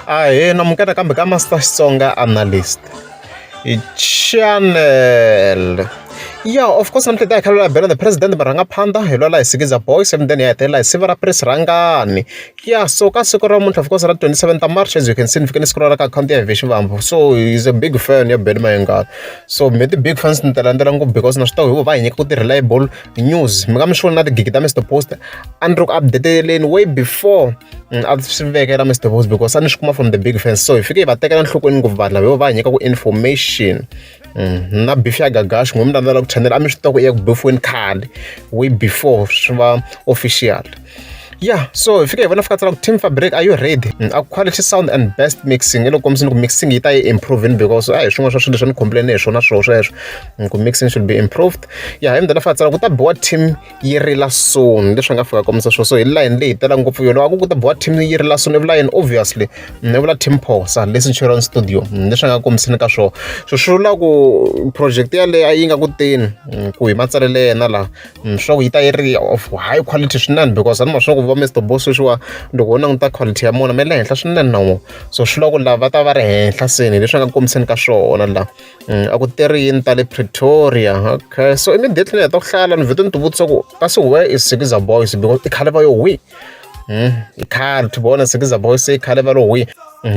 Ahee namukela kambe ka Master Xitsonga Analyst channel. Yeah, of course namuntlha hi ta hi kha lwela the president marhangaphandha hi lwela hi Sikiza Boys and then hi hetelela hi siva ra Prince Rhangani. Yeah, so ka siku ra namuntlha of course ra 27 ta March, as you can see, ni fike ni scrolla ka akhawunti ya Vhexi Vambu. So he's a big fan ya Benny Mayengani. So me ti-big fans ni ti landzela ngopfu because na swi tiva hi vo va hi nyika ku ti-reliable news. Mi nga mi swi vona na tigigi ta Mr Post a ni ri ku update-eleni way before a swi vekela Mr Post because a ni swi kuma from the big fans. So hi fike hi va tekela enhlokweni ngopfu vanhu lava, hi vo va hi nyika ku information. Na beef ya Gagash, n'we mi landzela ku channel, a mi swi tiva ku i ya ku beefiweni khale way before swi va official. Yeah, so hi fike hi vona fika tsala ku "Team Fabric, are you ready?" A quality sound and best mixing. I loko kombisini ku mixing yi ta yi improving because a hi swin'wana swa swilo leswi ni complain hi swona swona sweswo, ku mixing should be improved. Yeah, hi ndlela fika tsala ku ta biwa team yi rila soon, leswi nga fika kombisa swona. So hi line leyi tela ngopfu yona, a ku ta biwa team yi rila soon, i vula yini? Obviously i vula Team Phosa le Centurion Studio, leswi nga kombisini ka swona. So swi vula ku project yaleyo a yi nga ku teni ku hi matsalelo ya yena laha, swa ku yi ta yi ri of high quality swinene because a ni ma swa ku va Mr Boss sweswiwa loko wo languta quality ya mona ma le henhla swinene na wona. So swi vula ku lava va ta va ri henhla seni, leswi nga kombiseni ka swona laha. A ku teri yini ta le Pretoria. Okay, so immediately ni heta ku hlaya ni vhete ni ti vutisa ku kasi where is Sikiza Boys, because i khale va yo hwi. I khale to vona Sikiza Boys, se i khale va lo hwi,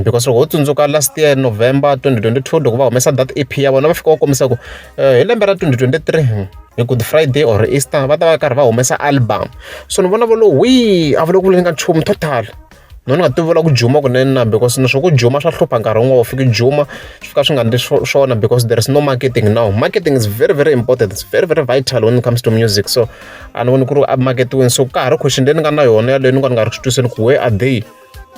because loko ho tsundzuka last year November 2022 loko va humesa that EP ya vona, va fika va kombisa ku hi lembe ra 2023 hi Good Friday or Easter va ta va karhi va humesa album. So ni vona va lo hwi, a va le ku vuleni ka nchumu total. No ni nga tivi vula ku juma kunene na, because na swo ku juma swa hlupha nkarhi wun'we, u fiki juma swi fika swi nga ndli swona because there is no marketing. Now marketing is very very important, it's very very vital when it comes to music. So a ni voni ku ri a marketiweni. So ka ha ri question leyi ni nga na yona yaleyo, ni nga ni nga ri ku swi twiseni ku where are they,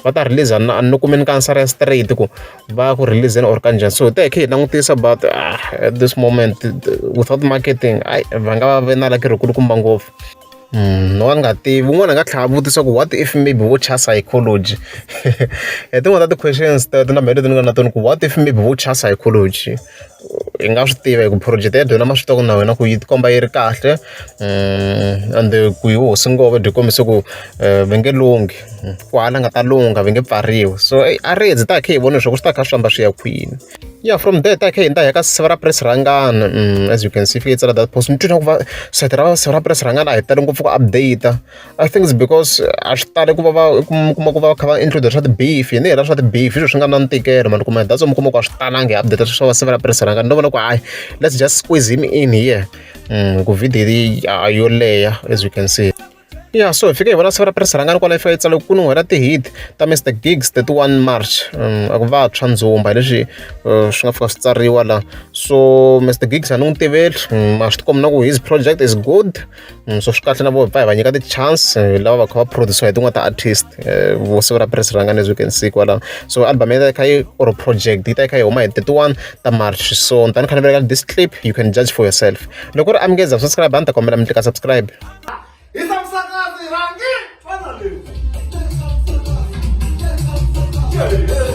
va ta release na ni kumeni ka answer ya straight ku va ku release or kanjhani. So hi ta hi kha hi langutisa, but at this moment without marketing, ai va nga va ve na laki rikulukumba ngopfu. No a ni nga tivi, un'wana a nga tlhela a vutisa ku what if maybe vo cha psychology. Hi tin'wana ta ti-questions teto na mehe leti ni nga na tona ku what if maybe vo cha psychology. Hi nga swi tiva hi ku project ya dyona ma swi tiva ku na wena ku yi tikomba yi ri kahle, ende ku hi hosi ngove byi kombise ku va nge lunghi ku hala nga ta lungha, va nge pfariwi. So a ri hi ta hi kha hi vona leswaku swi ta kha swi famba swi ya kwini. Yeah, from there ta hi kha hi hindza hi ya ka siva ra Press Rhangani. As you can see, fike yi tsala that post, ni twi na ku va site ra siva ra Press Rhangani a hi tali ngopfu ku update. I think it's because a swi tali ku va va kuma ku va kha va include swa ti-beef. Hi ni hela swa ti-beef hi swilo swi nga na ntikelo mani kuma, that's why mi kuma ku a swi talangi hi update swa siva ra Press Rhangani. No vona ku hayi, let's just squeeze him in here, ku video yo leha, as you can see. Yeah, so hi fike hi vona siva ra Press Rhangani kwala, yi fika yi tsale ku nuhela ti-hit ta Mr Gigs 31 March. A ku vantshwa ndzumba, hi leswi swi nga fika swi tsariwa la. So Mr Gigs a ni n'wi tiveli, ma swi tikombi na ku his project is good. So swi kahle na vo hi pfa hi va nyika ti-chance lava va kha va produce hi tin'wana ta-artist vo siva ra Press Rhangani, as you can see kwala. So album yi ta yi kha yi or project yi ta yi kha yi huma hi 31 ta March. So ni ta ni kha ni veka this clip, you can judge for yourself. Loko ri amukeza subscribe, a ni ta kombela mi tlika subscribe. Hisa msakazi rangi twana leswi.